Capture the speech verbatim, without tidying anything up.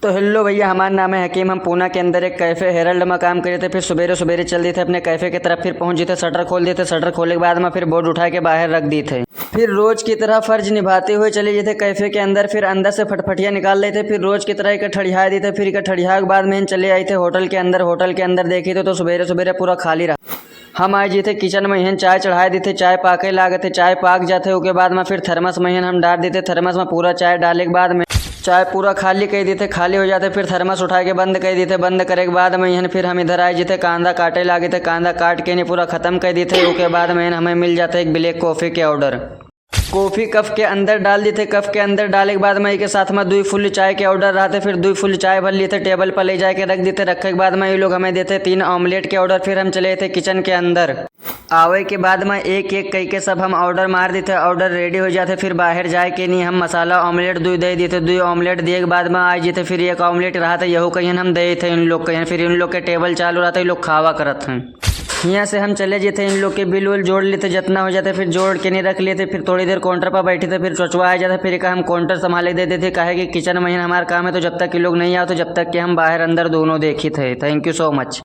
तो हेलो भैया, हमार नाम है हकीम। हम पूना के अंदर एक कैफे हेरल्ड में काम करे थे। फिर सुबेरे सुबेरे चल देते अपने कैफे के तरफ। फिर पहुंच जाते, शटर खोल देते। शटर खोले के बाद में फिर बोर्ड उठा के बाहर रख देते। फिर रोज की तरह फर्ज निभाते हुए चले जाते कैफे के अंदर। फिर अंदर से फटफटिया निकाल लेते। फिर रोज की तरह इकट्ठा ठड़िया देते। फिर इकट्ठा ठड़िया के बाद में चले आए थे होटल के अंदर। होटल के अंदर देखी तो, तो सुबेरे सुबेरे पूरा खाली रहा। हम आए जी थे किचन में, इहन चाय चढ़ाए देते। चाय पाके लागत है, चाय पाक जाते। ओके बाद में फिर थर्मस में इहन हम डाल देते। थर्मस में पूरा चाय डाले के बाद में चाय पूरा खाली कर देते, खाली हो जाते। फिर थर्मस उठा के बंद कर देते। बंद करे के बाद में इहन फिर हम इधर आए जी थे कांदा काटे लागे थे। कांदा काट के नहीं पूरा खत्म कर देते। ओके बाद में इहन हमें मिल जाते एक ब्लैक कॉफी के ऑर्डर। कॉफी कप के अंदर डाल देते। कप के अंदर डाले के बाद में एके साथ में दुई फुल चाय के ऑर्डर रहते। फिर दुई फुल चाय भर लेते, टेबल पर ले जाके रख देते। रखे के बाद में ये लोग हमें देते तीन ऑमलेट के ऑर्डर। फिर हम चले थे किचन के अंदर। आवे के बाद में एक एक कई के सब हम ऑर्डर मार देते। ऑर्डर रेडी हो जाते। फिर बाहर जाए के नहीं हम मसाला ऑमलेट दुई दे देते। दुई ऑमलेट दिए के बाद में आ जेते। फिर एक ऑमलेट रहते, यहू कहीं हम दे थे इन लोग कहीं। फिर इन लोग के टेबल चालू रहते, ये लोग खावा करत हैं। हियाँ से हम चले जेते, इन लोग के बिल उल जोड़ लेते, जितना हो जाते फिर जोड़ के नहीं रख लेते। फिर थोड़ी देर काउंटर पर बैठे थे, फिर चोचवा आ जाते। फिर एका हम काउंटर संभाले दे देते, काहे कि किचन में ही हमारा काम है। तो जब तक ये लोग नहीं आओ, तो जब तक कि हम बाहर अंदर दोनों देखी थे। Thank you so much।